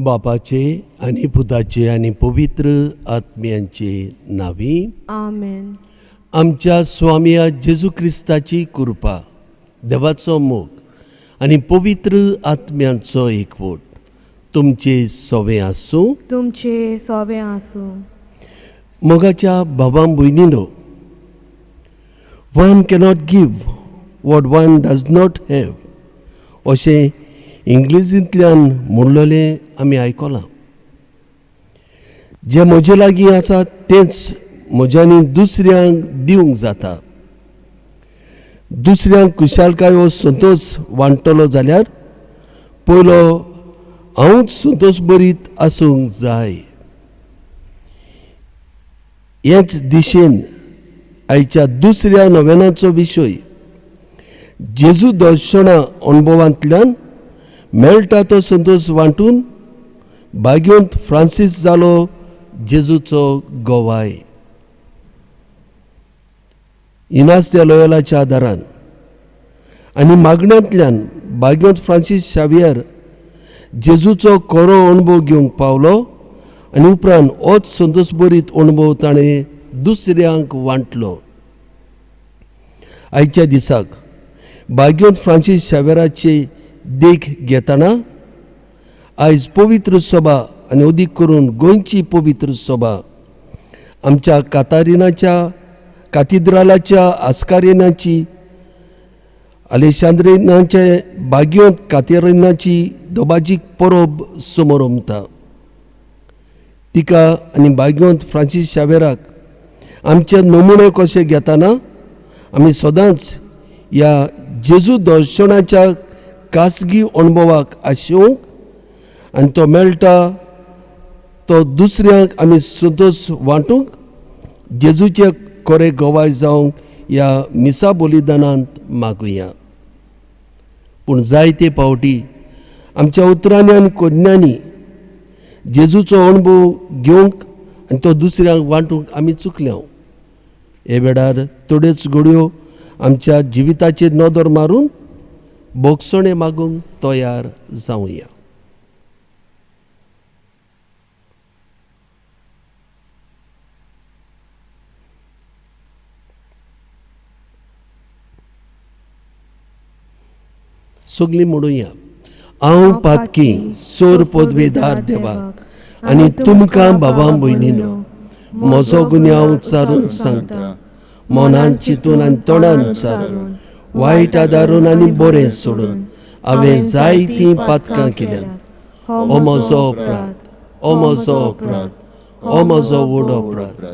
बापाचे आनी पुताचे आनी पवित्र आत्म्यांचे नावी आमेन. आमच्या स्वामया जेजू क्रिस्ताची कृपा, देवाचो मोग आनी पवित्र आत्म्यांचो एकवट तुमचे सोवे आसूं. तुमचे सोवे आसूं. मोगाच्या भावां भयणीनो, one cannot give what one does not have अशें इंग्लिजींतल्यान म्हणलेलें आमी आयकलां. जें म्हजे लागीं आसा तेंच म्हज्यांनी दुसऱ्यांक दिवंक जाता. दुसऱ्यांक खुशालकाय हो संतोश वांट्टलो जाल्यार पयलो हांवूच संतोश बरीत आसूंक जाय. हेच दिशेन आयच्या दुसऱ्या नोवेनाचो विशय जेजू दर्शना अणभवांतल्यान मेळटा तो संतोश वांटून भाग्यवंत फ्रांसीस जालो जेजूचो गवाय. इनास दे लोयोलाच्या आदारान आनी मागण्यांतल्यान भाग्यवंत फ्रांसीस शावियर जेजूचो खरो अणभव घेवंक पावलो आनी उपरांत होच संतोश बरीत अणभव ताणें दुसऱ्यांक वांटलो. आयच्या दिसाक भाग्यवंत फ्रांसीस शावियराची देख घेतना आयज पवित्र सभा आनी अदीक करून गोंयची पवित्र सभा आमच्या कातारिनाच्या कातिद्रालाच्या आस्कारिनाची आलेशांद्रिनाचे भाग्यवंत कातेरिनाची दोबाजीक परब समोरमता. तिका आनी भाग्यवंत फ्रांसीस शावेराक आमचे नमुने कशे घेतना आमी सदांच ह्या जेजू दर्शनाच्या खासगी अणभवाक आशेवंक आनी तो मेळटा तो दुसऱ्यांक आमी संतोश वांटूंक जेजूचे खरे गवाय जावंक ह्या मिसा बलिदानांत मागुया. पूण जायते फावटी आमच्या उतरांनी आनी कोज्ञांनी जेजूचो अणभव घेवंक आनी तो दुसऱ्यांक वांटूंक आमी चुकल्या. हे वेळार थोड्योच घडयो आमच्या जिविताचेर नदर मारून भोगसणें मागूंक तयार जावया. सगळीं म्हणुया, हांव पातकी सोर पदवेदार देवाक आनी तुमकां बाबा भयणीनो म्हजो गुन्यांव उच्चारून सांगता. मनान चिंतून आनी तोंडान उच्चारून, वायट आदारून आनी बरें सोडून हांवें जायतीं पातकां केल्यांत. ओ म्हजो अपराध, ओ म्हजो अपराध, ओ म्हजो व्हड अपराध.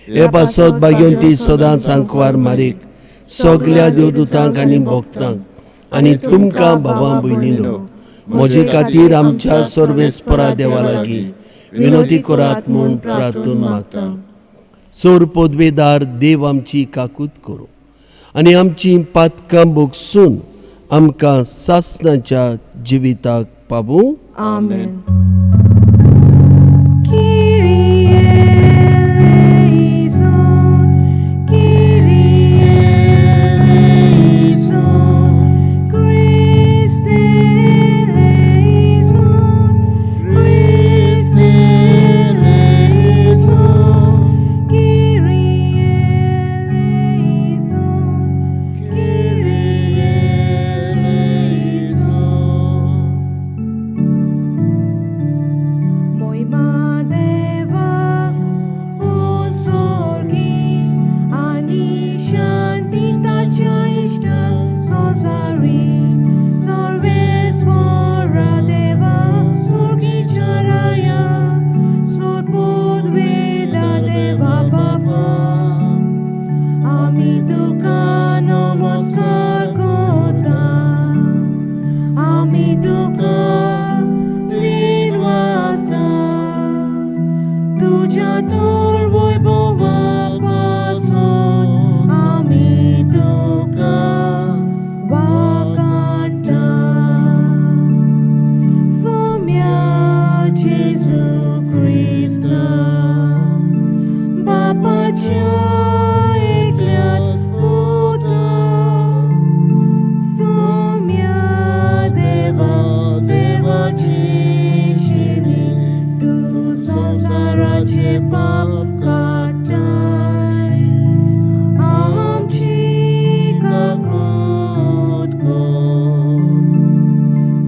हे पासत भाग्यवंती सदांच आंकवार मारीक सगल्या देवदूतांक आनी भक्तांक आनी तुमकां बाबा भयणीनो म्हजे खातीर आमच्या सर्वेस्परा देवा लागीं विनोती करात म्हूण प्रार्थून मागता. सोर पदवेदार देव आमची काकूत करूं आनी आमची पातकां भोगसून आमकां सासणाच्या जिविताक पावूं. आमेन. फातर वैभवा पासून आमी तुका वाखाणटा. सोम्या जेजू क्रिस्ता बापाच्या एकल्याच पुता, सोम्या देवा देवाची शिणी, तूं संवसाराचे पाप काडटाय, आमची काकूत कर.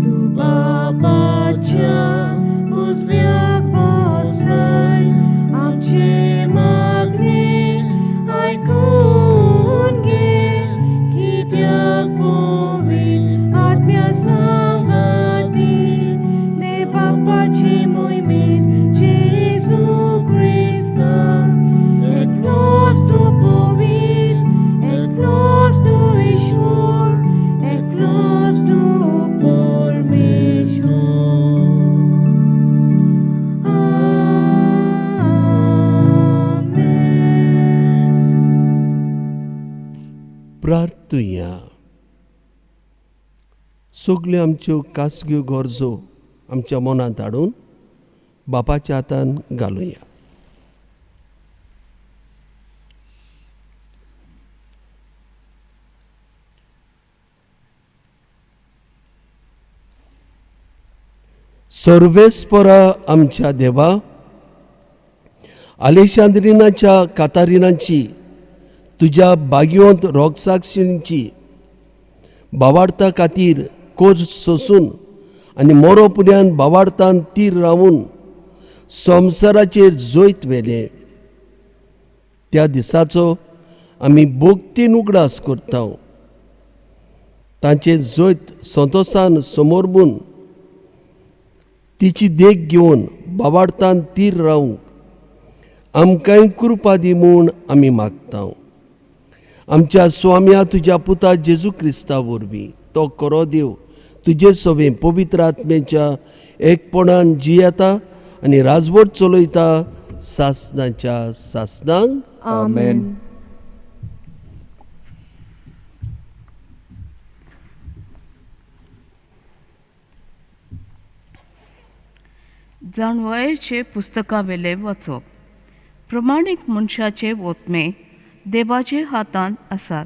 तूं बापाच्या उजव्याक बसलाय, आमचे मागणे आयकून घे, कित्याक पवित्र आत्म्या सांगाती देव बापाचे मोहिमेंत जेजू क्रिस्ता, एकलोच तूं पवित्र, एकलोच तूं ईश्वर, एकलोच तूं परमेश्वर. आमेन. प्रार्थुया. सगल्यो आमच्यो खासग्यो गरजो आमच्या मनांत हाडून बापाच्या हातान घालुया. सर्वेस्परा आमच्या देवा, आलेशांद्रिनाच्या कातारिनाची तुज्या बागयोंत रोगसाक्षिणीची बावार्ता खातीर कोर्स सोसून आनी मोरो पुण्यान बावार्तान तीर रावून संवसाराचेर जैत व्हेलें त्या दिसाचो आमी भोगतीन उगडास करता. तांचें जैत संतोसान समोरबून तिची देख घेवन बावार्तान तीर रावंक आमकांय कृपा दी म्हूण आमी मागता. आमच्या स्वाम्या तुज्या पुता जेजू क्रिस्ता वरवीं तो खरो देव तुजे सवें पवित्र आत्म्याच्या एकपणान जियेता आनी राजवट चलयता सासनाच्या सासनांक. आमेन. जाणवयेचे पुस्तकावेले वाचप. प्रमाणीक मनशाचे ओतमे देवाचे हातांत आसात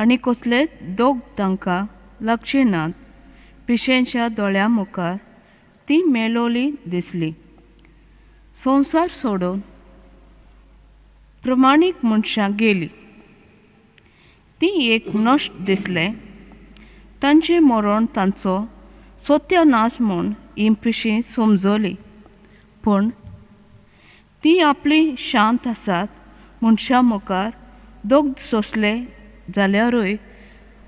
आनी कसलेच दोग तांकां लागचे नात. पिशेंच्या दोळ्यां मुखार ती मेलोली दिसली. संवसार सोडून प्रमाणीक मनशां गेली. ती एक नश्ट दिसलें. तांचें मरण तांचो सत्यानाश म्हूण ही पिशीं समजली. पूण ती आपली शांत आसात मनशां मुखार दोग सोंसले जाल्यारूय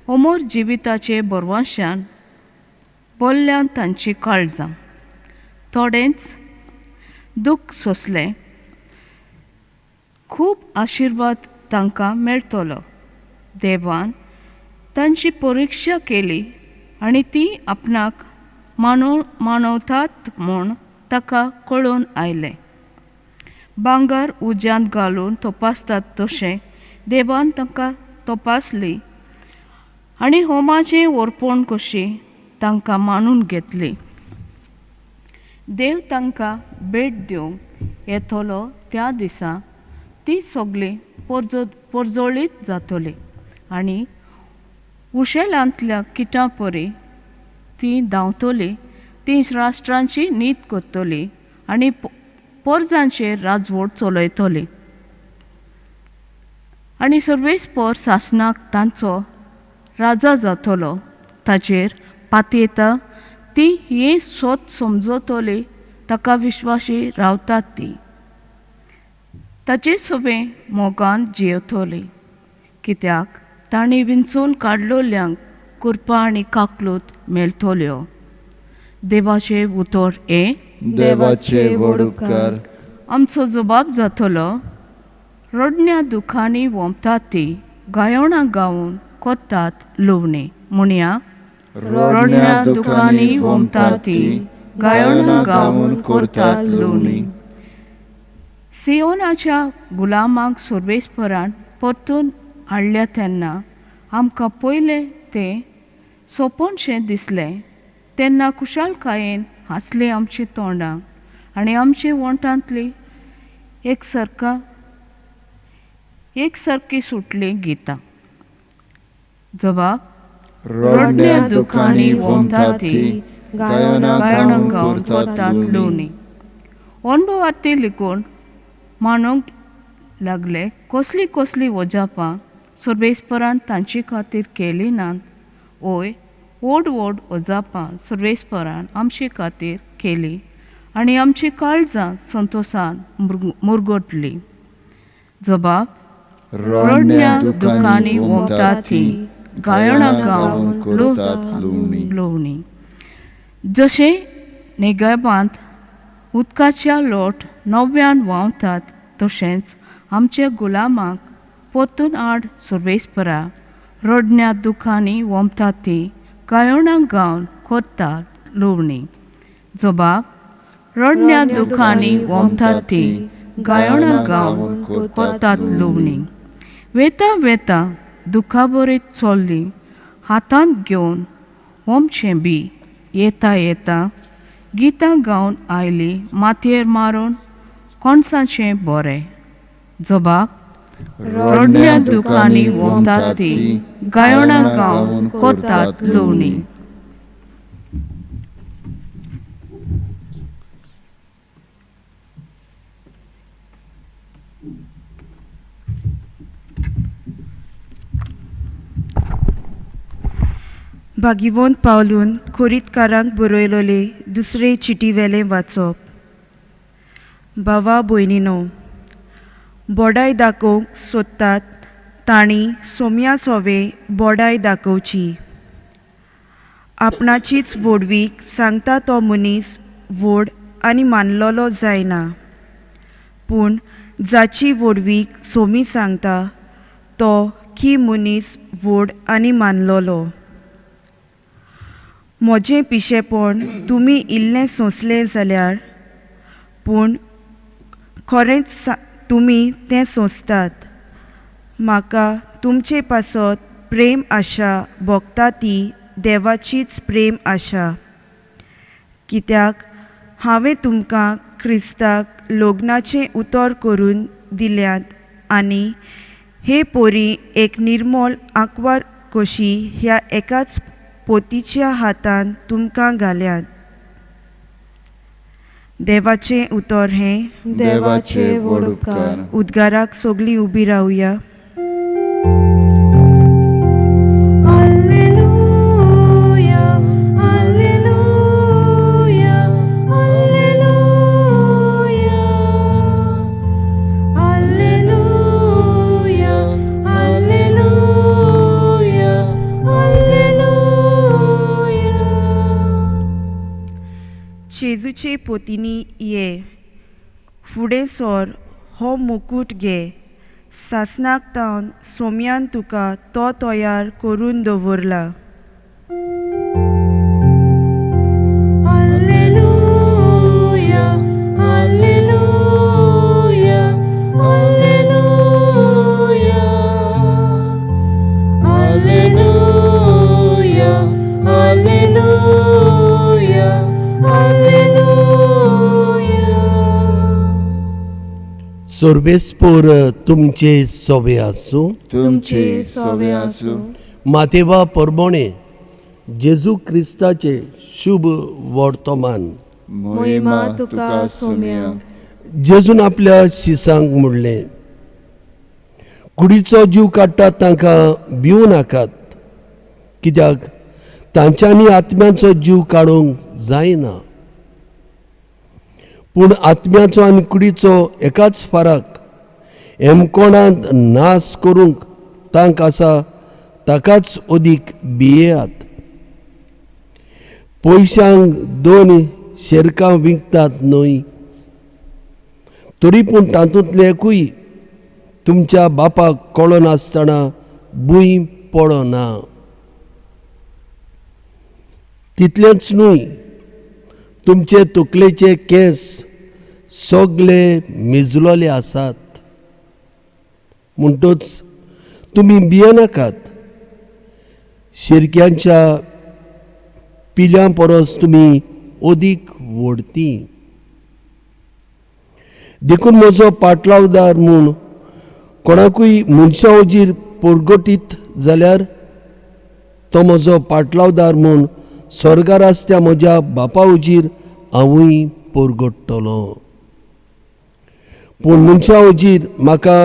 अमर जिविताचे बरवाशान बोल्ल्यान तांची काळजां. थोडेंच दुख्ख सोंसलें, खूब आशिर्वाद तांकां मेळटलो. देवान तांची परिक्षा केली आनी ती आपणाक मानवतात म्हूण ताका कळून आयलें. भांगर उज्यांत घालून तपासतात तशें देवान तांकां तपासली आनी होमाचें ओर्पण कशी तांकां मानून घेतली. देव तांकां भेट दिवंक येतलो त्या दिसा ती सगळी परजळीत जातली आनी उशेलांतल्या किटां परी ती धांवतली. ती राष्ट्रांची नीत करतली आनी पोरजांचेर राजवट चलयतली आनी सर्वेस्पर सासनाक तांचो राजा जातलो. ताचेर पातयेता ती हें सोत समजतली, ताका विश्वासी रावतात ती ताचे सोबे मोगान जियेतली. कित्याक तांणी विंचून काडलोल्यांक कृपा आनी काकलूत मेळटल्यो. देवाचें उतर हें. देवाचे व्हड उपकार. आमचो जबाब जातलो. रडण्या दुखांनी वोमतात ती गायणां गावन करतात लुवणी. म्हणया, रडण्या दुखांनी वोमतात ती गायणां गावन करतात लुवणी. सियोनाच्या गुलामांक सर्वेस्परान परतून हाडल्या तेन्ना आमकां पयलें तें सोंपणशें दिसलें तेन्ना खुशालकायेन हांसलीं आमचीं तोंडां आनी आमचे वोंठांतली एक सारकी सुटलीं गितां. जबाब रडण्या दुखांनी वोमतात ती गायनां गायनां गावन गावन करतात करतात लुवणी. लुवणी. अणभवांतली लिखून मानूंक लागले कसलीं कसलीं वजापां सर्वेस्परान तांचे खातीर केलीं नात. ओय व्हड व्हड वजापां सर्वेस्परान आमचे खातीर केलीं आनी आमची काळजां संतोसान मुरगटलीं. जबाब रडण्या दुखांनी वोमतात ती गायनां गावन करतात लुवणी. लुवणी. जशें नेगेबांत उदकाच्या लोट नव्यान व्हांवतात तशेंच आमच्या गुलामाक परतून आड सर्वेस्परा रडण्या दुखांनी वोमतात ती गायनां गावन करतात लुवणी. जबाब रडण्या दुखांनी वोमतात ती गायनां गावन करतात लुवणी. वेता वेता दुखाबरीत चल्ली हातांत घेवन होमचें बी येता येता गितां गावन आयली मातयेर मारून कोणसाचें बरें. जबाब रडण्या दुखांनी वोमतात ती गायनां गावन करतात लुवणी. भागिवंत पावलून खोरीतकारांक बरयलोले दुसरे चिटीवेलें वाचप. भावा भयणीनो, बोडाय दाखोवंक सोदतात तांणी सोम्या सोवे बोडाय दाखोवची. आपणाचीच व्हडवीक सांगता तो मनीस व्हड आनी मानलोलो जायना, पूण जाची व्हडवीक सोमी सांगता तो की मनीस व्हड आनी मानलोलो. म्हजें पिशेपण तुमी इल्लें सोंसलें जाल्यार, पूण खरेंच तुमी तें सोंसतात. म्हाका तुमचे पासत प्रेम आशा भोगता ती देवाचीच प्रेम आशा. कित्याक हांवें तुमकां क्रिस्ताक लग्नाचें उतर करून दिल्यात आनी हे पोरी एक निर्मोल आंकवार कशी ह्या एकाच पोतीच्या हातान तुमकां घाल्यात. देवाचें उतर हें. देवाचे व्हड उपकार. उद्गाराक सगळीं उबी रावया. Alleluia, alleluia, alleluia, alleluia, alleluia, alleluia. जेजूचे पोतीनी ये, फुडें सोर, हो मुकूट घे. सासणाक तावन सोम्यान तुका तो तयार करून दवरला. Alleluia, alleluia, alleluia, alleluia, alleluia, alleluia. सर्वेस्पोर तुमचे सोवे आसूं. तुमचे सोवे आसूं. मातेवा परबोणे जेजू क्रिस्ताचे शुभ वर्तमान. मोहिमा तुका सोम्या. जेजून आपल्या शिसांक म्हणलें, कुडीचो जीव काडटात तांकां भिवू नाकात, कित्याक तांच्यांनी आत्म्याचो जीव काडूंक जायना, पूण आत्म्याचो आनी कुडीचो एकाच फरक हेमकोणांत नाश करूंक तांक आसा ताकाच अदीक भियेयात. पयशांक दोन शेरकां विकतात न्हय, तरी पूण तातूंतलें एकूय तुमच्या बापाक कळनासतना भूंय पडना. तितलेंच न्हय, तुमचे तकलेचे केंस सगळे मिजलोले आसात. म्हणटच तुमी भियेनाकात, शिरक्यांच्या पिल्यां परस तुमी अदीक व्हडती. देखून म्हजो पाटलावदार म्हूण कोणाकूय मनशां हुजीर परगटीत जाल्यार तो म्हजो पाटलावदार म्हूण स्वर्गार आसत्या म्हज्या बापा हुजीर हांवूय परगट्टलो. पूण मनशां हुजीर म्हाका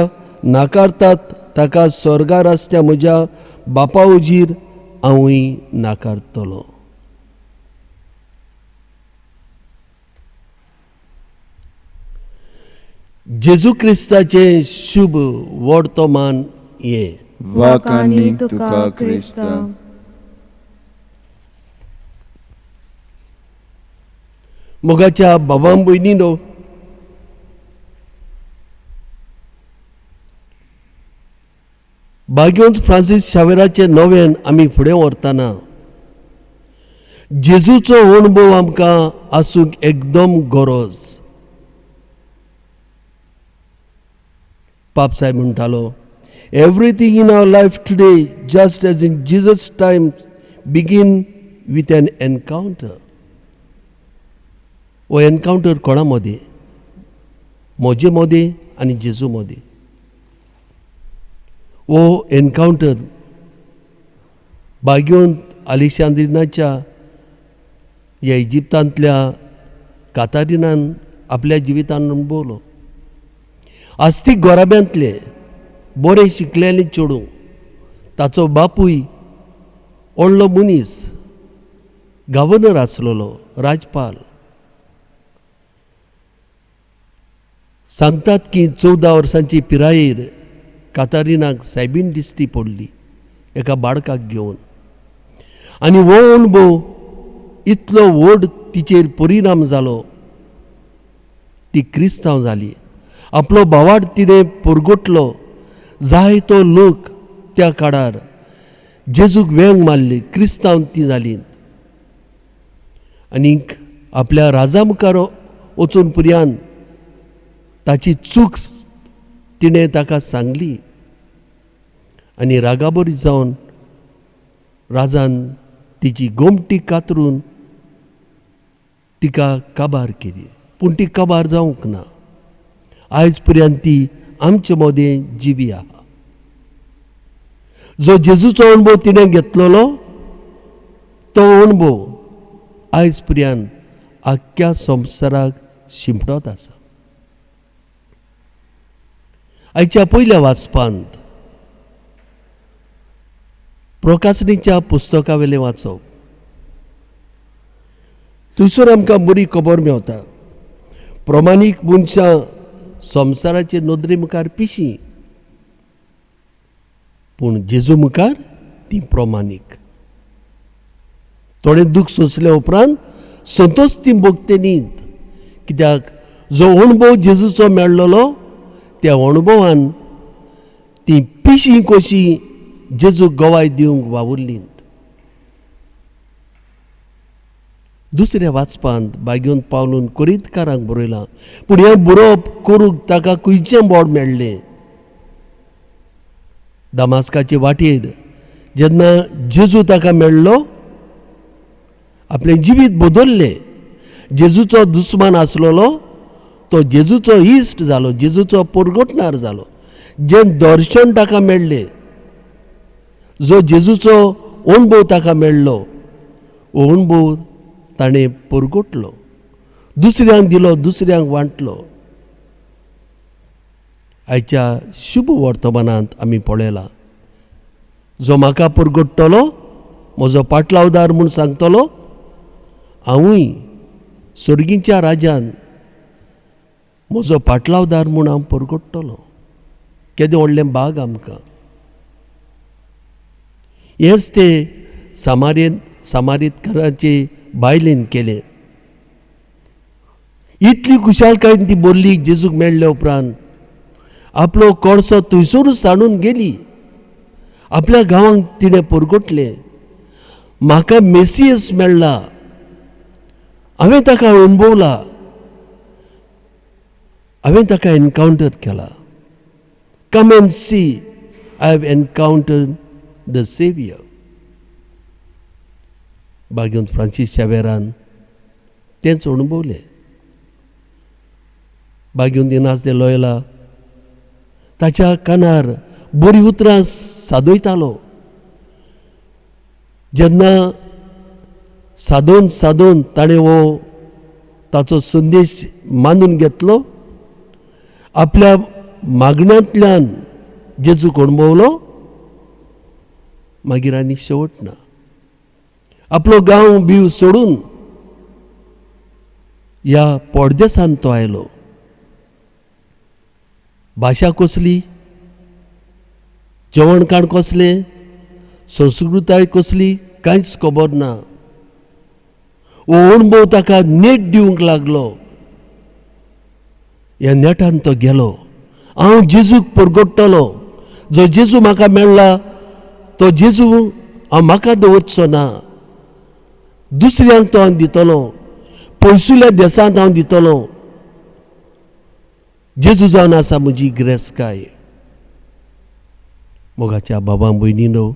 नाकारतात ताका स्वर्गार आसत्या म्हज्या बापा हुजीर हांवूय नाकारतलो. जेजू क्रिस्ताचें शुभ वर्तमान हें. वाकांनी तुका क्रिस्ता. मोगाच्या बाबा भयणीनो, भाग्यवंत फ्रांसीस शावेराचे नव्यान आमी फुडें व्हरतना जेजूचो अणभव आमकां आसूंक एकदम गरज. पाप साहेब म्हणटालो, everything in our life today just as in Jesus time begin with an encounter. हो एनकावंटर कोणा मदीं? म्हजे मदीं आनी जेजू मदीं. हो एनकावंटर भाग्यवंत आलिशांद्रिनाच्या ह्या इजिप्तांतल्या कातारिनान आपल्या जिवितान अणभवलो. आस्तीक गोराब्यांतले बरें शिकलेलें चेडूं, ताचो बापूय व्हडलो मनीस, गव्हर्नर आसलेलो, राजपाल. सांगतात की 14 वर्सांची पिरायेर कातारिनाक सायबीन दिश्टी पडली एका बाळकाक घेवन, आनी हो अणभव इतलो व्हड तिचेर परिणाम जालो, ती क्रिस्तांव जाली. आपलो भावार्थ तिणें परगटलो. जायतो लोक त्या काळार जेजूक वेंग मारली, क्रिस्तांव ती जाली. आनीक आपल्या राजा मुखार वचून पुर्यान ताची चूक तिणें ताका सांगली आनी रागाबरी जावन राजान तिची गोमटी कातरून तिका काबार केली. पूण ती काबार जावंक ना. आयज पर्यंत ती आमचे मदें जिवी आहा. जो जेजूचो अणभव तिणें घेतलेलो तो अणभव आयज पर्यंत आख्ख्या संवसाराक शिंपडत आसा. आयच्या पयल्या वाचपांत प्रकाशनीच्या पुस्तका वयलें वाचप, थंयसर आमकां बरी खबर मेवता. प्रमाणीक मनशां संवसाराचे नदरे मुखार पिशी, पूण जेजू मुखार ती प्रमाणीक. थोडें दूख सोंसल्या उपरांत संतोष ती भोगते न्हीद, कित्याक जो अणभव जेजूचो मेळ्ळलो त्या अणभवान ती पिशी कशी जेजूक गवाय दिवंक वावुरली. दुसऱ्या वाचपांत भाग्यवंत पावलून कोरिंतकारांक बरयलां, पूण हें बरोवप करूंक ताका खंयचें बोड मेळ्ळें? दमास्काचे वाटेर जेन्ना जेजू ताका मेळ्ळो, आपलें जिवीत बदल्लें. जेजूचो दुस्मान आसलेलो तो जेजूचो इश्ट जालो, जेजूचो परगटणार जालो. जें दर्शन ताका मेळ्ळें, जो जेजूचो अणभव ताका मेळ्ळो, हो अणभव ताणें परगटलो, दुसऱ्यांक दिलो, दुसऱ्यांक वांटलो. आयच्या शुभ वर्तमानांत आमी पळयलां, जो म्हाका परगट्टलो, म्हजो पाटलावदार म्हूण सांगतलो, हांवूय सर्गीच्या राजान म्हजो पाटलावदार म्हूण हांव परगट्टलो. केदें व्हडलें भाग आमकां. हेंच ते सामारीतकाराचे बायलेन केलें. इतली खुशालकायेन ती बोल्ली जेजूक मेळ्ळे उपरांत आपलो कोळसो थंयसरूच सांडून गेली. आपल्या गांवांक तिणें परगटलें, म्हाका मेसियस मेळ्ळा, हांवें ताका अणभवला. हांवें ताका एनकावंटर केला. Come and see, I have encountered the saviour. बागेवन Francis शावेरान तेंच अणभवलें. बागेवन इनास दे लोयला ताच्या कानार बरीं उतरां सादयतालो. जेन्ना सादोवन सादोवन ताणें हो ताचो संदेश मानून घेतलो, आपल्या मागण्यांतल्यान जेजूक अणभवलो, मागीर आनी शेवट ना. आपलो गांव बीव सोडून ह्या परदेसान तो आयलो. भाशा कसली, जेवण खाण कसलें, संस्कृताय कसली, कांयच खबर ना. हो अणभव ताका नेट दिवंक लागलो. ह्या नेटान तो गेलो. हांव जेजूक परगट्टलो, जो जेजू म्हाका मेळ्ळा तो जेजू हांव म्हाका दवरचो ना, दुसऱ्यांक तो हांव दितलो, पयसुल्या देसांत हांव दितलो. जेजू जावन आसा म्हजी गिरेस्तकाय. मोगाच्या बाबा भयणीनो,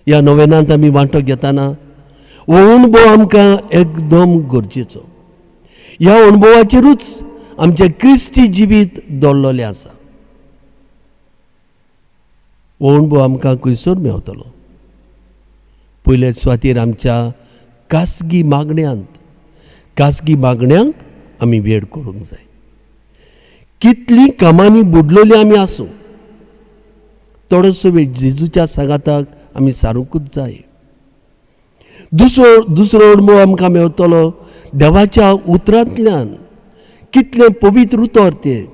ह्या नोवेनांत आमी वांटो घेतना हो अणभव आमकां एकदम गरजेचो. ह्या अणभवाचेरूच आमचें क्रिस्ती जिवीत दवरलेलें आसा. हो अणभव आमकां खंयसर मेवतलो? पयले सुवातेर आमच्या खासगी मागण्यांत, खासगी मागण्यांक आमी वेळ करूंक जाय. कितलीं कामांनी बुडलेली आमी आसूं, थोडोसो वेळ जेजूच्या सांगाताक आमी सारूंकूच जाय. दुसरो अणभव आमकां मेवतलो देवाच्या उतरांतल्यान. कितलें पवित्र उतर तें.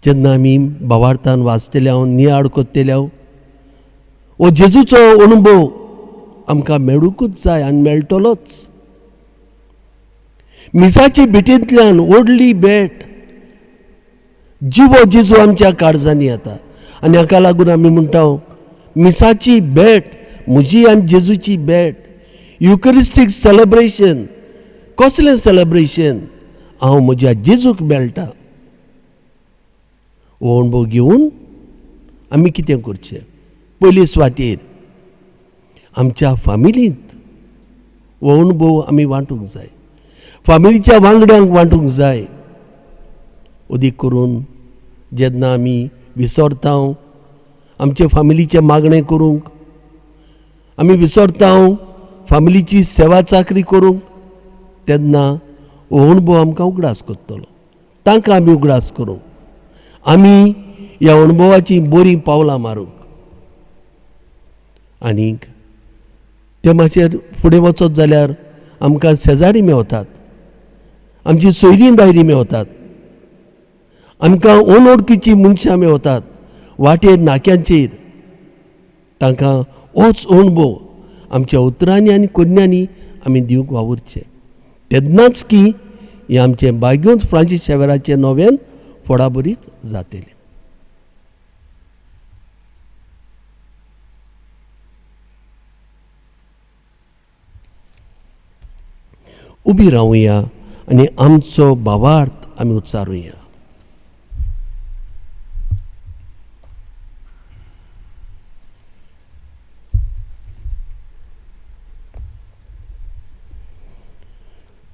जेन्ना आमी भावार्थान वाचतले हांव, नियाळ करतले हांव, हो जेजूचो अणभव आमकां मेळुंकूच जाय आनी मेळटलोच. मिसाचे भेटींतल्यान व्हडली भेट जिवो जेजू आमच्या काळजांनी येता. आनी हाका लागून आमी म्हणटा मिसाची भेट म्हजी आनी जेजूची भेट, युकरिस्टीक सेलेब्रेशन. कसलें सेलेब्रेशन? हांव म्हज्या जेजूक मेळटा. हो अणभव घेवन आमी कितें करचें? पयली सुवातेर आमच्या फामिलींत हो अणभव आमी वांटूंक जाय, फामिलीच्या वांगड्यांक वांटूंक जाय. अदीक करून जेन्ना आमी विसरता आमचे फामिलीचें मागणें करूंक, आमी विसरता फामिलीची सेवा चाकरी करूंक, तेन्ना हो अणभव आमकां उगडास करतलो. तांकां आमी उगडास करूंक, आमी ह्या अणभवाची बरीं पावलां मारूंक. आनीक ते मातशें फुडें वचत जाल्यार आमकां शेजारी मेवतात, आमची सोयरीं दायरीं मेवतात, आमकां अनवळखीचीं मनशां मेवतात वाटेर नाक्यांचेर. तांकां होच अणभव आमच्या उतरांनी आनी कोन्यांनी आमी दिवंक वावुरचें. तेन्नाच की हें आमचें बाग्योंत फ्रांसीस शेवेराचें नोवेन फोडाबरीत जातलें. उबी रावुया आनी आमचो भावार्थ आमी उच्चारुया.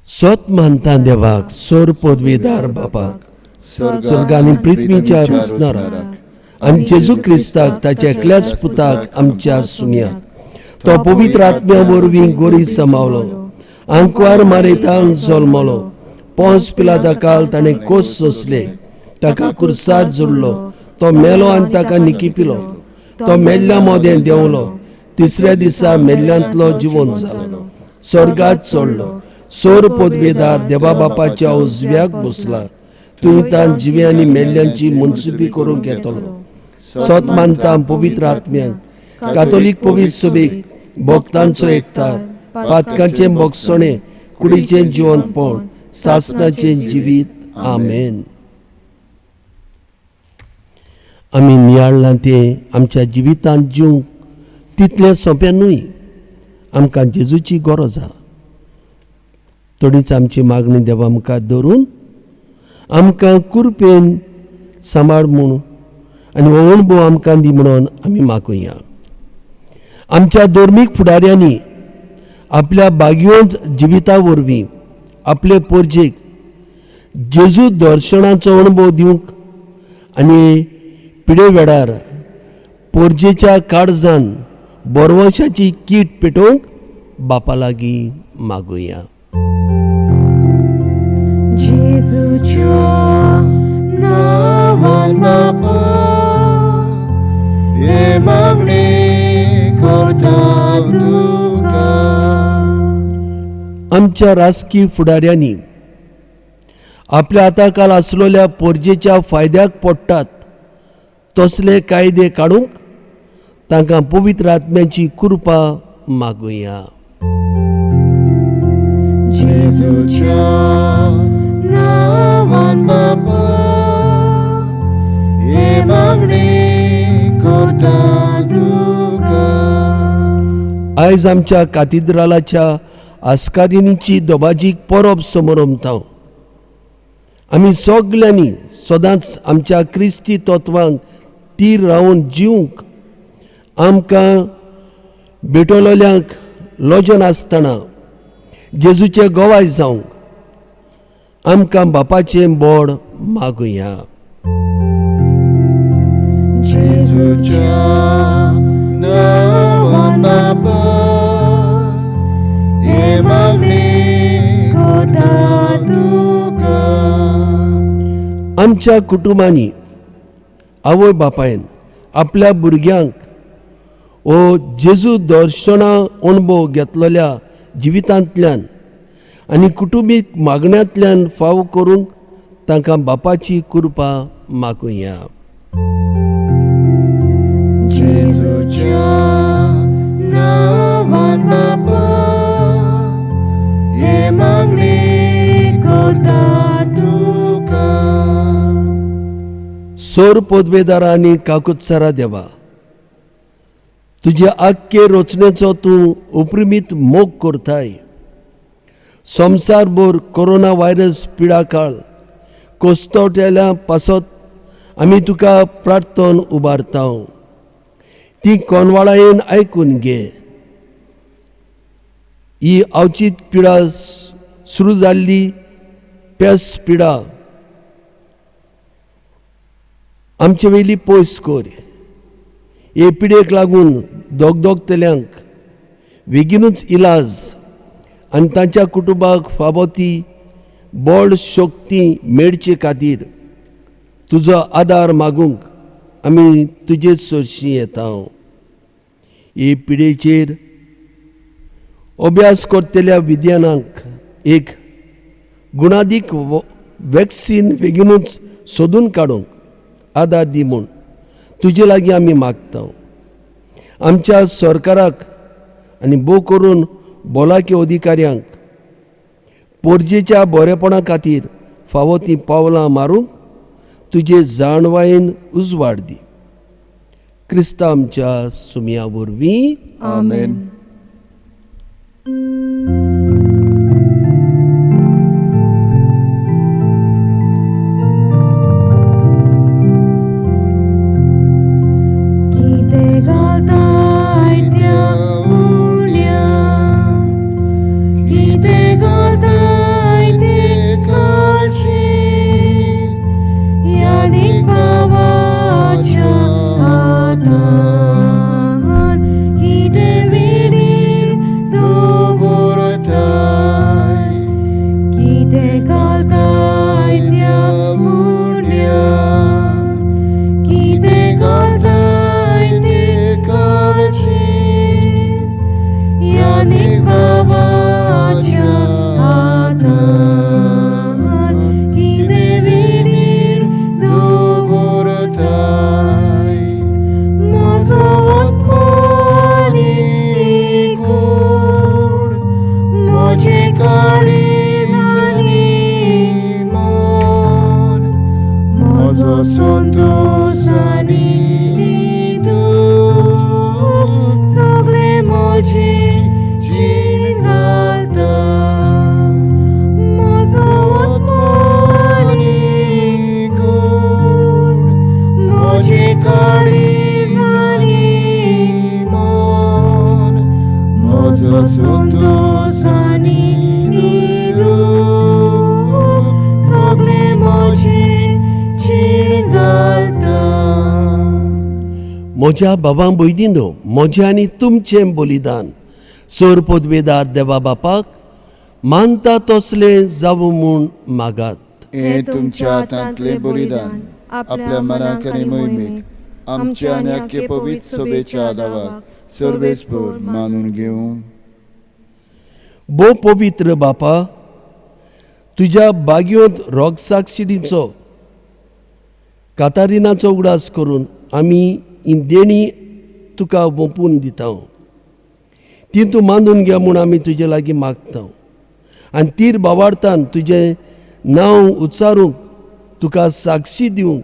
सत मानता देवाक, सोर पदवीदार बापाक, स्वर्ग आनी पृथ्वीच्या रचणाराक, आनी जेजू क्रिस्ताक ताच्या एकल्याच पुताक आमच्या सुम्याक, तो पवित्र आत्म्या वरवीं गोरी समावलो, आंकवार मारेतांक जल्मलो, पोंस पिलाता काल ताणें कोस सोंसले, ताका कुर्सार जुडलो, तो मेलो आनी ताका निकिपिलो, तो मेल्ल्या मोदें देंवलो, तिसऱ्या दिसा मेल्ल्यांतलो जिवंत जालो, स्वर्गात चडलो, सोर पदवेदार देवा बापाच्या उजव्याक बसला, तूं तान जिवे आनी मेल्ल्यांची मनसुबी करूंक येतलो. सत मानता पवित्र आत्म्यांक, कातोलीक पवित्र सभेक, भक्तांचो एकतार, पातकांचें भोगसणें, कुडीचें जिवंतपण, सासणाचें जिवीत. आमेन. आमी नियाळ्ळां तें आमच्या जिवितांत जिवंक तितलें सोंपें न्हय. आमकां जेजूची गरज आहा. थोडीच आमची मागणी देवा मुखार दवरून आमकां कुरपेन सांबाळ म्हूण आनी हो अणभव आमकां दी म्हणून आमी मागुया. आमच्या धर्मीक फुडाऱ्यांनी आपल्या भाग्यवंत जिविता वरवीं आपले पोरजेक जेजू दर्शनाचो अणभव दिवंक आनी पिडे वेळार पोरजेच्या काळजान बरवशाची कीट पेटोवंक बापा लागीं मागुया. जेजूच्या नांवान बापा हे मागणी करता तुका. आमच्या राजकीय फुडाऱ्यांनी आपल्या हाताखाल आसलेल्या पोरजेच्या फायद्याक पडटात तसले कायदे काडूंक तांकां पवित्र आत्म्याची कृपा मागुया. जेजूच्या नांवान बापा हे मागणी करता तुका. आयज आमच्या कातिद्रालाच्या आस्कारिणीची दोबाजीक परब समरमता. आमी सगल्यांनी सदांच आमच्या क्रिस्ती तत्वांक तीर रावन जिवंक आमकां भेटवलेल्यांक लजन आसतना जेजूचे गवाय जावंक आमकां बापाचें बोड मागुया. जेजूच्या नांवान बापा हे मागणी करता तुका. आमच्या कुटुंबांनी आवय बापायन आपल्या भुरग्यांक हो जेजू दर्शना अणभव घेतलेल्या जिवितांतल्यान आनी कुटुंबीक मागण्यांतल्यान फाव करूंक तांकां बापाची कृपा मागुया. जेजूच्या नांवान बापा हे मागणी करता तुका. सोर पदवेदारा आनी काकुत्सरा देवा, तुजे आख्खे रचनेचो तूं उपरिमीत मोग करताय. संवसारभर कोरोना व्हायरस पिडा काळ कोसतोटेल्या पासत आमी तुका प्रार्थन उबारता. ती कोनवाळायेन आयकून घे. ही अवचीत पिडा सुरू जाल्ली पेस पिडा आमचे वयली पयस कर. हे पिडेक लागून दोगदोगतल्यांक बेगीनूच इलाज आनी तांच्या कुटुंबाक फावो ती बळ शक्ती मेळचे खातीर तुजो आदार मागूंक आमी तुजे सरशी येता. हे पिडेचेर अभ्यास करतल्या विज्ञानाक एक गुणादीक वॅक्सीन बेगीनूच सोदून काडूंक आदार दी म्हूण तुजे लागीं आमी मागता. आमच्या सरकाराक आनी भोव करून भलायकी अधिकाऱ्यांक पोरजेच्या बरेपणा खातीर फावो तीं पावलां मारूंक तुजे जाणवायेन उजवाड दी. क्रिस्ता आमच्या सुमया वरवीं. आमेन. कितें घालताय त्या उण्या, कितें घालताय ते काळशी, यानीक बाबाच्या हातान कितें विणीर दवरताय. कितें घालताय त्या उण्या, कितें घालताय ते काळशी, यानीक बाबाच्या हातान कितें विणीर दवरताय. म्हजो आत्मो आनी कूड म्हजें काळीज आनी म्हज्या बाबा भयणीनो, म्हजें आनी तुमचें बलिदान सोर पदवेदार देवा बापाक मानता तसलें जावं म्हूण मागात. हें तुमच्या हातांतलें बलिदान आपल्या मनाक आनी मोहिमेक आमच्या आनी आख्खे पवित्र सभेच्या आदावाक सर्वेस्पर मानून घेवं. भोव पवित्र बापा, तुज्या बागयोंत रोगसाक्षिणीचो कातारिनाचो उगडास करून आमी ही देणी तुका वोंपून दिता. ती तूं मानून घे म्हूण आमी तुजे लागीं मागता आनी तीर बावार्थान तुजें नांव उच्चारूंक तुका साक्षी दिवंक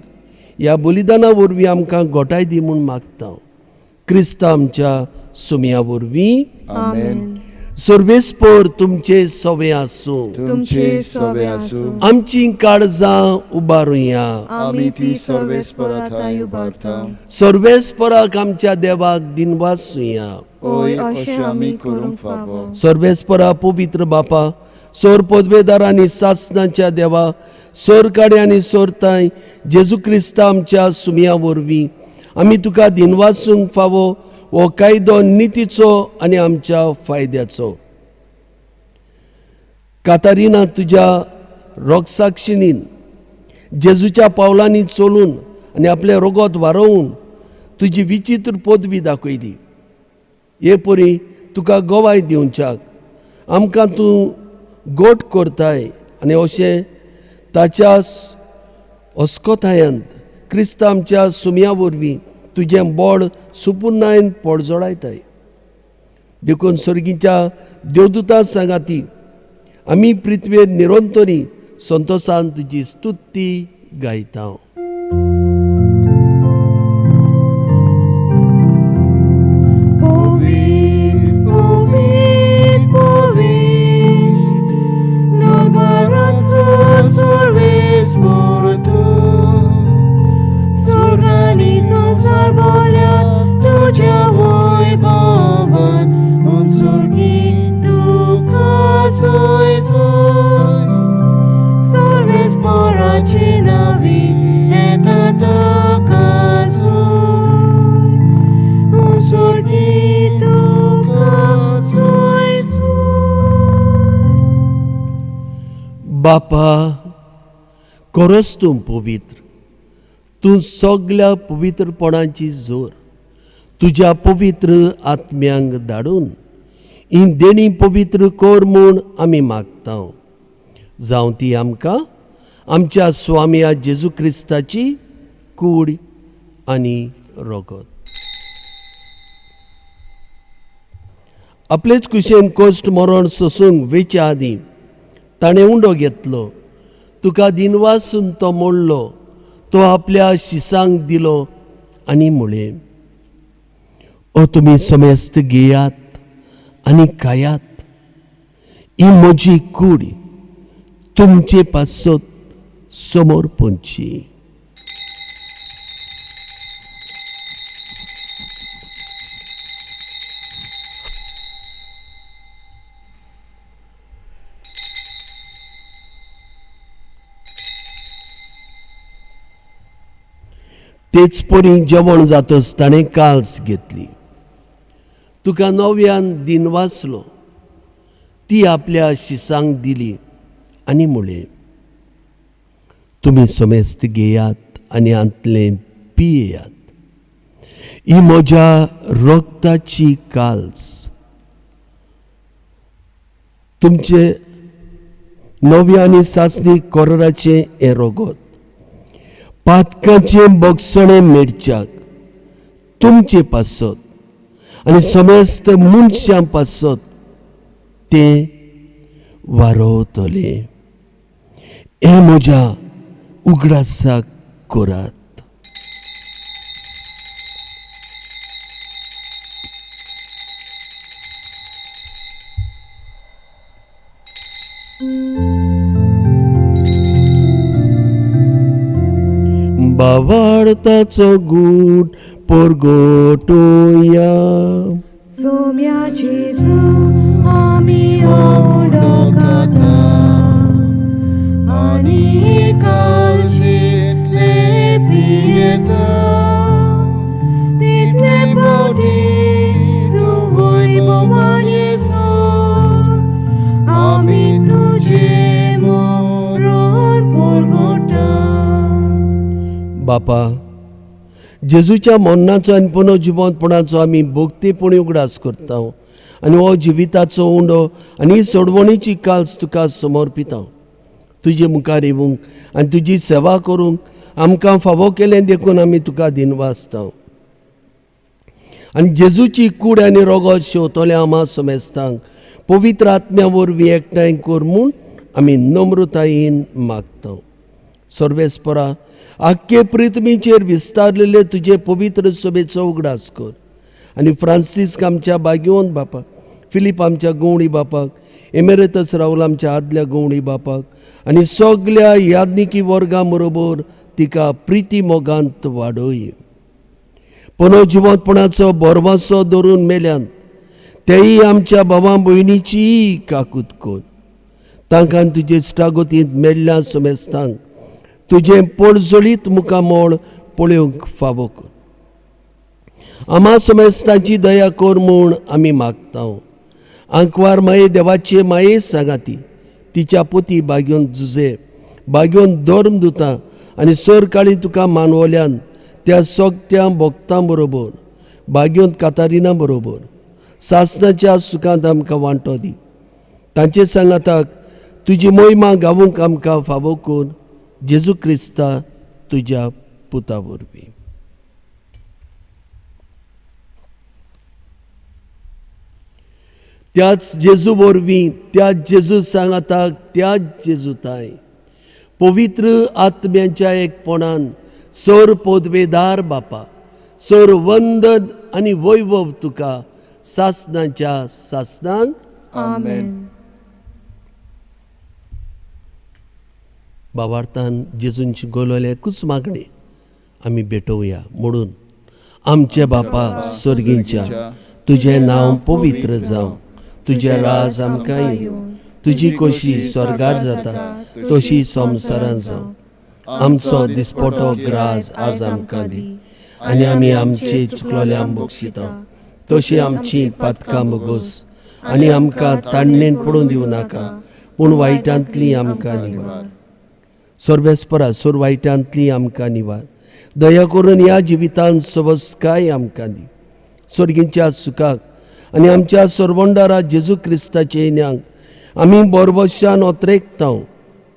ह्या बलिदाना वरवीं आमकां गोठाय दी म्हूण मागता. क्रिस्त आमच्या सुमया वरवीं. आमेन. सर्वेस्पर तुमचे सवे आसूं. तुमचे सवे आसूं. आमची काळजां उबारुया. आमी ती सर्वेस्परा थांय उबारता. सर्वेस्पराक आमच्या देवाक दिनवासुया. ओय अशें आमी करूंक फावो. सर्वेस्परा पवित्र बापा, सोर पदवेदार आनी सासनाच्या देवा, सोर काडे आनी सोरताय जेजू क्रिस्ता आमच्या सुमया वरवीं आमी तुका दिनवासूंक फावो हो कायदो नितीचो आनी आमच्या फायद्याचो. कातारिना तुज्या रोगसाक्षिणीन जेजूच्या पावलांनी चलून आनी आपलें रोगोत वारोवन तुजी विचित्र पदवी दाखयली. हे परी तुका गवाय दिवच्याक आमकां तूं गोट करताय आनी अशें ताच्या अस्कोतायांत क्रिस्त आमच्या सुमया वरवीं तुजें बोड सुपुर्णायन पोडजोडायताय. देखून सर्गीच्या देवदूता सांगाती आमी पृथ्वेर निरंतरी संतोसान तुजी स्तुती गायता. बापा, खरोच तूं पवित्र, तूं सगल्या पवित्रपणाची जोर तुज्या पवित्र आत्म्यांक धाडून ही देणी पवित्र कर म्हूण आमी मागता. जावं ती आमकां आमच्या स्वामया जेजू क्रिस्ताची कूड आनी रोगत. आपलेच कुशेन कश्ट मरण सोसूंक वेच्या आदीं ताणें उंडो घेतलो, तुका दिनवासून तो मोडलो, तो आपल्या शिसांक दिलो आनी म्हळें, ओ तुमी समेस्त घेयात आनी खायात, ही म्हजी कूड तुमचे पासत समोर पोंची. तेच परी जेवण जातच ताणें काल्स घेतली, तुका नव्यान दिनवासलो, ती आपल्या शिसांक दिली आनी म्हळें, तुमी समेस्त घेयात आनी हांतलें पियेयात, ही म्हज्या रक्ताची काल्स, तुमचे नव्या आनी सासणी कोराचें हें रगत पातकाचें बगसणें मेळच्याक तुमचे पासत आनी समेस्त मनशां पासत तें वारवतलें. हें म्हज्या उगडासाक करात. बावार्थाचो गूट परगटोया. सोम्या जेजू आमी उडो खाता आनी कालशींतले पियेता. बापा, जेजूच्या मरणाचो आनी पुनः जिवंतपणाचो आमी भक्तीपणी उगडास करता आनी हो जिविताचो उंडो आनी सोडवणीची काल्स तुका समर्पिता. तुजे मुखार येवंक आनी तुजी सेवा करूंक आमकां फावो केलें देखून आमी तुका दिनवासता. आनी जेजूची कूड आनी रोगोत शेवतल्या आमा समेस्तांक पवित्र आत्म्या वरवीं एकठांय कर म्हूण आमी नम्रतायेन मागता. सर्वेस्परा, आख्खे पृथ्वीचेर विस्तारलेले तुजे पवित्र सभेचो उगडास कर आनी फ्रांसिस्क आमच्या बागेवन बापाक, फिलीप आमच्या गवणी बापाक, एमेरेतस राहुल आमच्या आदल्या गवणी बापाक आनी सगल्या याज्ञिकी वर्गा बरोबर तिका प्रिती मोगांत वाडय. पुनः जिवंतपणाचो भरवंसो दवरून मेल्यान तेय आमच्या भावा भयणीची काकूत कर. तांकां तुजे इश्टागतींत मेल्ल्या समेस्तांक तुजें पोळजळीत मुखामळ पळोवंक फावो कर. आमा समेस्तांची दया कर म्हूण आमी मागता. आंकवार माये देवाचे माये सांगाती तिच्या पोती बागेवन जुजे बागेवन धर्म दुता आनी सरकाळी तुका मानवल्यान त्या सगट्या भक्तां बरोबर बागेवन कातारिना बरोबर सासनाच्या सुखांत आमकां वांटो दी. तांचे सांगाताक तुजी मोहिमा गावूंक आमकां फावो कर जेजू क्रिस्ता तुज्या पुता वरवीं. त्याच जेजू वरवीं, त्याच जेजू सांगाताक, त्याच जेजूताय पवित्र आत्म्यांच्या एकपणान सर पदवेदार बापा, सर वंदन आनी वैभव तुका सासनाच्या सासनांक. आमेन. बाबार्थान जेजून शिकवलेले एकूच मागणें आमी भेटोवया म्हणून आमचे बापा स्वर्गींच्या, तुजें नांव पवित्र जावं, तुजें राज आमकां येवं, तुजी कोशी स्वर्गार जाता तशी संवसारांत जावं. आमचो दिसपटो ग्रास आज आमकां दी आनी आमी आमचे चुकलोल्यांक बक्षिता तशी आमची पातकां भोगोस आनी आमकां ताणणेन पडून दिवं नाका, पूण वायटांतली आमकां निवार. सर्वेस्परा, सोर वायटांतली आमकां निवार. दया करून ह्या जिवितांत सवस्काय आमकां दी. स्वर्गींच्या सुखाक आनी आमच्या सरवंडारा जेजू क्रिस्ताचे येण्याक आमी बोरबशान ओतरेकता,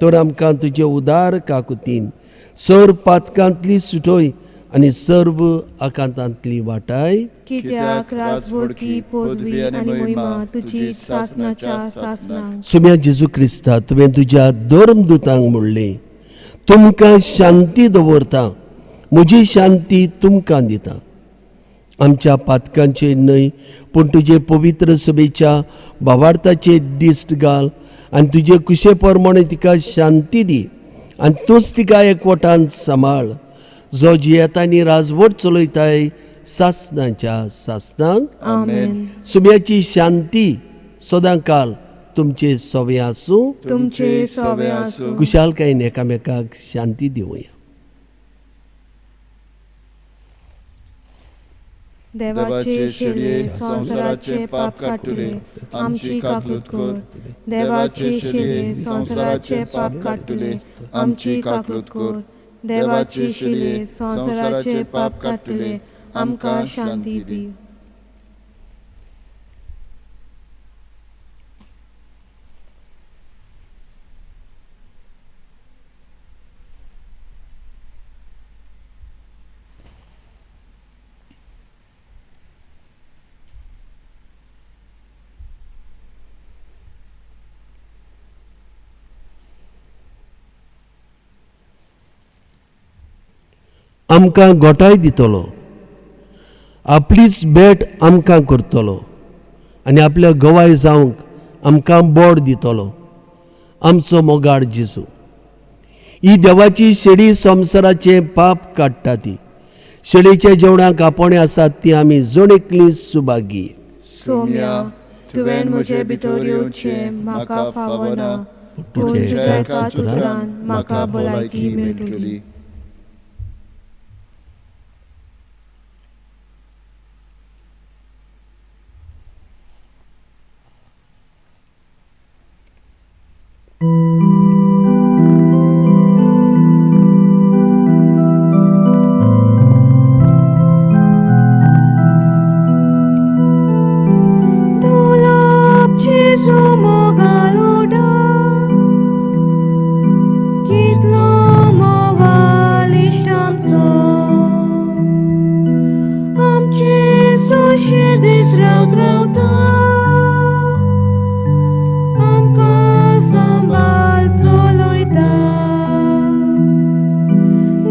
तर आमकां तुजे उदार काकुतीन सर पातकांतली सुटोय आनी सर्व आकांतांतली वाटाय. कित्याक राजवडकी पदवी आनी महिमा तुजी सासनाच्या सासनाक. सुम्या जेजू क्रिस्ता, तुवें तुज्या धर्मदुतांक म्हणलें, तुमकां शांती दवरता, म्हजी शांती तुमकां दिता. आमच्या पातकांचेर न्हय पूण तुजे पवित्र सभेच्या भावार्थाचेर दिश्ट घाल आनी तुजे कुशे प्रमाणे तिका शांती दी आनी तूंच तिका एकवटान सांबाळ, जो जियेता आनी राजवट चलयताय सासनाच्या सासनाक. आमेन. सुम्याची शांती सदां काल तुमचे सवे आसूं, तुमचे सवे आसूं. कुशालकायेन एकामेकाक शांती दिवया. देवाचे शेळये संवसाराचे पाप काडटले आमची काकूत कर. देवाचे शेळये संवसाराचे पाप काडटले आमची काकूत कर. देवाचे शेळये संवसाराचे पाप काडटले आमकां शांती दी. आमकां गोठाय दितलो, आपलीच भेट आमकां करतलो आनी आपल्या गवाय जावंक आमकां बोड दितलो. आमचो मोगाळ जेजू, ही देवाची शेळी संवसाराचें पाप काडटा. ती शेळीच्या जेवणाक आपोवणें आसात ती आमी जण एकली सुभागी. सोम्या, तुवें म्हजे भितर येवचें म्हाका फावना, पूण तुज्या एका उतरान म्हाका भलायकी मेळटली. कितलो मोवाल इश्ट आमचो. आमचे सोशे दीस रावत रावता आमकां सांबाळ चलयता.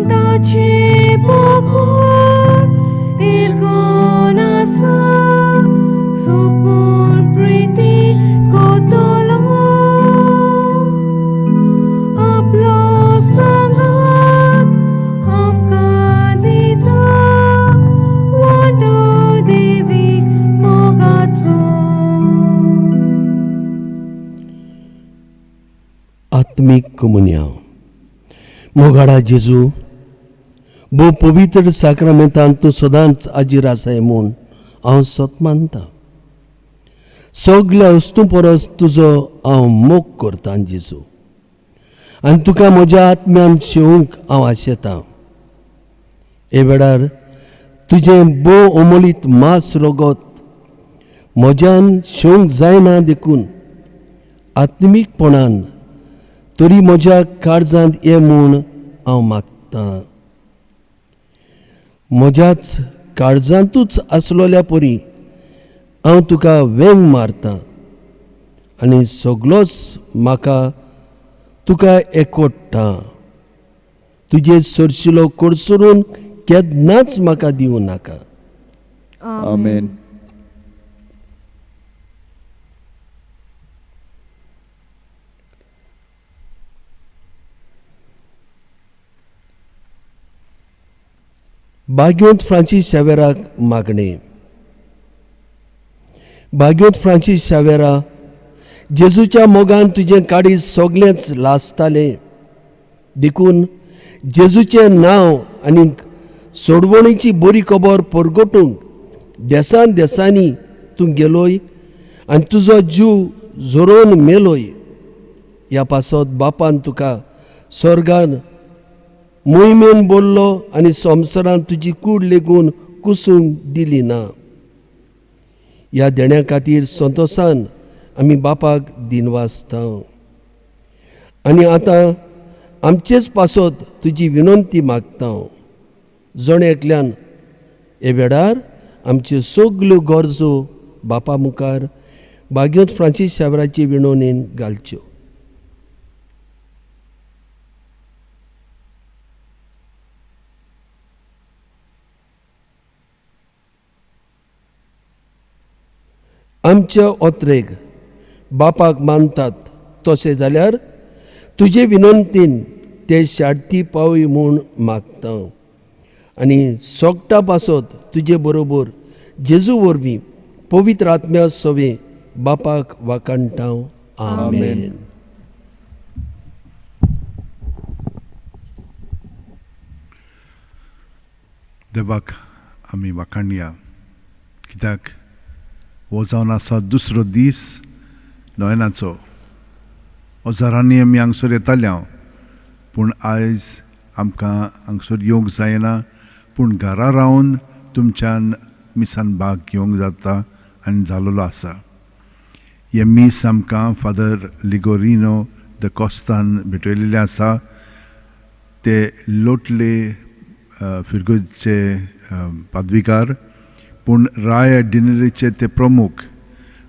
ताचे पोकोर इल्गोन आसा सुपून प्रिती कोतलो. आपलो सांगात आमकां दिता वांटो देवीक मोगाचो. आत्मीक कोमुन्यांव. मोगाडा जेजू, भोव पवित्र साक्रामेंतान तूं सदांच आजीर आसाय म्हूण हांव सत मानता. सगल्या वस्तूं परस तुजो हांव मोग करतां जेजू, आनी तुका म्हज्या आत्म्यान शेवंक हांव आशेतां. हे वेळार तुजें भोव अमोलीत मांस रगत म्हज्यान शेवंक जायना देखून आत्मीकपणान तरी म्हज्या काळजांत ये म्हूण हांव मागतां. म्हज्याच काळजांतूच आसलोल्या परी हांव तुका वेंग मारतां आनी सगलोच म्हाका तुका एकवटता. तुजे सरशिलो कडसरून केन्नाच म्हाका दिवं नाका. आमेन. बाग्योंत फ्रांसीस शावेराक मागणें. बाग्योंत फ्रांसीस शावेरा, जेजूच्या मोगान तुजें काळीज सगळेंच लासतालें, देखून जेजूचें नांव आनी सोडवणीची बरी खबर परगटूंक देसान देसांनी तूं गेलोय आनी तुजो जीव झरोवन मेलोय. ह्या पासत बापान तुका स्वर्गान मोहिमेन बोल्लो आनी संवसारांत तुजी कूड लेगून कुसूंक दिली ना. ह्या देण्या खातीर संतोसान आमी बापाक दिनवासता आनी आतां आमचेच पासत तुजी विनंती मागता. जण एकल्यान हे वेळार आमच्यो सगल्यो गरजो बापा मुखार बाग्योत फ्रांसीस शावराची विणवणेन घालच्यो. आमच्या ओत्रेक बापाक मानतात तशें जाल्यार तुजे विनंतीन ते शाडती पावय म्हूण मागता आनी सोगटा पासत तुजे बरोबर जेजू वरवीं पवित्र आत्म्या सवे बापाक वाखाणटा. आमेन. देवाक आमी वाखाणया, कित्याक हो जावन आसा दुसरो दीस नोयनाचो. हजारांनी आमी हांगसर येताले हांव, पूण आयज आमकां हांगसर येवंक जायना, पूण घरा रावन तुमच्यान मिसान भाग घेवंक जाता आनी जालोलो आसा. हें मीस आमकां फादर लिगोरिनो the कोस्तान भेटयलेलें आसा. ते लोटले फिरगोजचे पादविकार, पूण राय डिनरीचे ते प्रमुख,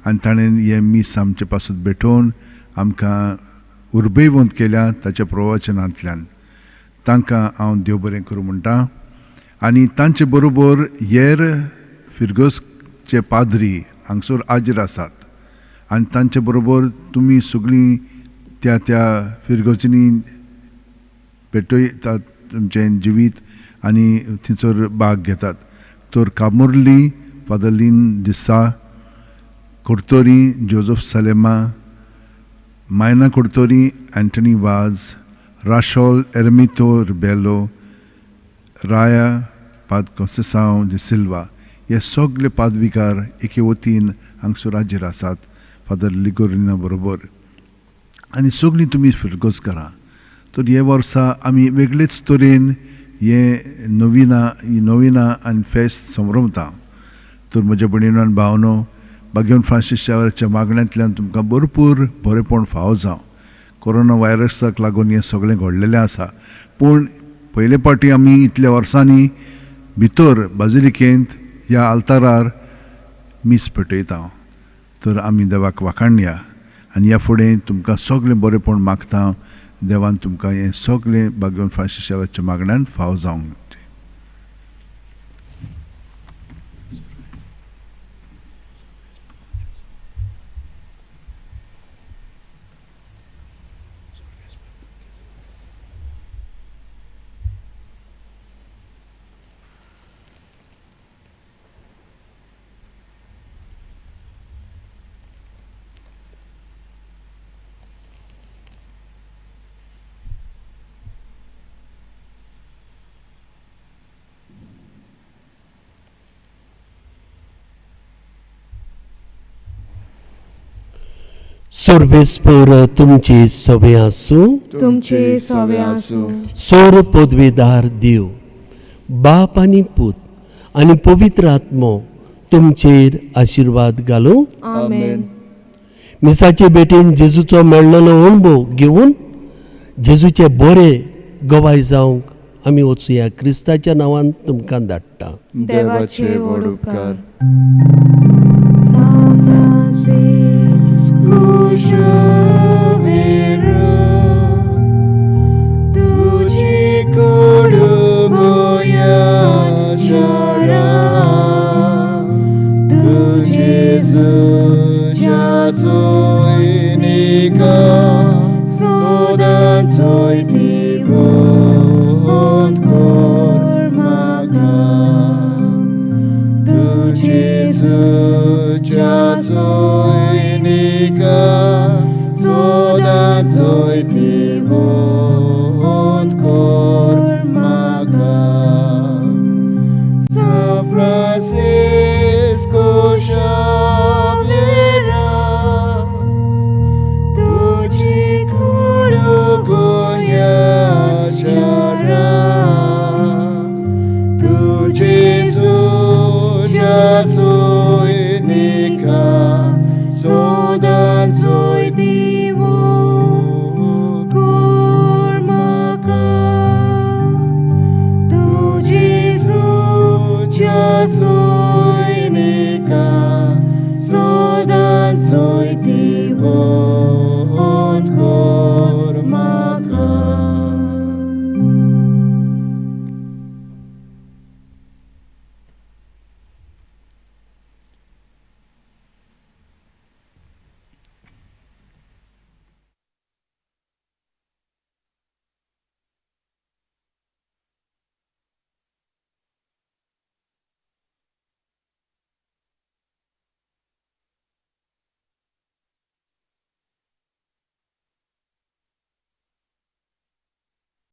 आनी ताणें हें मीस आमचे पासून भेटोवन आमकां उर्बेवंत केल्या ताच्या प्रवचनांतल्यान. तांकां हांव देव बरें करूं म्हणटा. आनी तांचे बरोबर हेर फिरगोजचे पाद्री हांगसर हाजीर आसात आनी तांचे बरोबर तुमी सगळीं त्या त्या फिरगोजींनी भेटयतात तुमचें जिवीत आनी थंयसर भाग घेतात. तर Camurlim फादरलीन D'Sa, Curtorim Joseph Salema, Maina Curtorim Anthony Vaz, Rachol Ermito Rebelo, Raya पाद कोन्सेसांव de Silva, हे सगळे पादविकार एके वतीन हांगसर हाजीर आसात फादर लिगोरिना बरोबर. आनी सगळीं तुमी फिरगोज करा. तर हे वर्सा आमी वेगळेच तरेन हे नविना ही नविना आनी फेस्त संभ्रमता. तर म्हज्या भयणीनो आनी भावनो, बागेवन फ्रांसीस शावराच्या मागण्यांतल्यान तुमकां भरपूर बरेपण फावो जावं. कोरोना व्हायरसाक लागून हें सगळें घडलेलें आसा. पूण पयले फावटी आमी इतल्या वर्सांनी भितर बाजिलिकेंत ह्या आल्तारार मीस पेटयता. तर आमी देवाक वाखाणया आनी ह्या फुडें तुमकां सगळें बरेंपण मागता. देवान तुमकां हें सगळें भाग्यवंत फ्रांसिसाच्या मागण्यान फाव जावंक. सर्वेस्पर तुमची सवे आसूं, तुमचे सवे आसूं. सोर पदवीदार देव बाप आनी पूत आनी पवित्र आत्मो तुमचेर आशिर्वाद घालूं. आमेन. मिसाचे भेटीन जेजूचो मेळ्ळलो अणभव घेवन जेजूचे बरे गवाय जावंक आमी वचुया. क्रिस्ताच्या नांवान तुमकां धाडटा. देवाचे व्हड उपकार. तुझी कोडू गोया शाळा तू जेजूच्या सोयनिका सदांच चोयती कोर म्हाका. तू जेजूच्या सोयनिका सदांच चोयती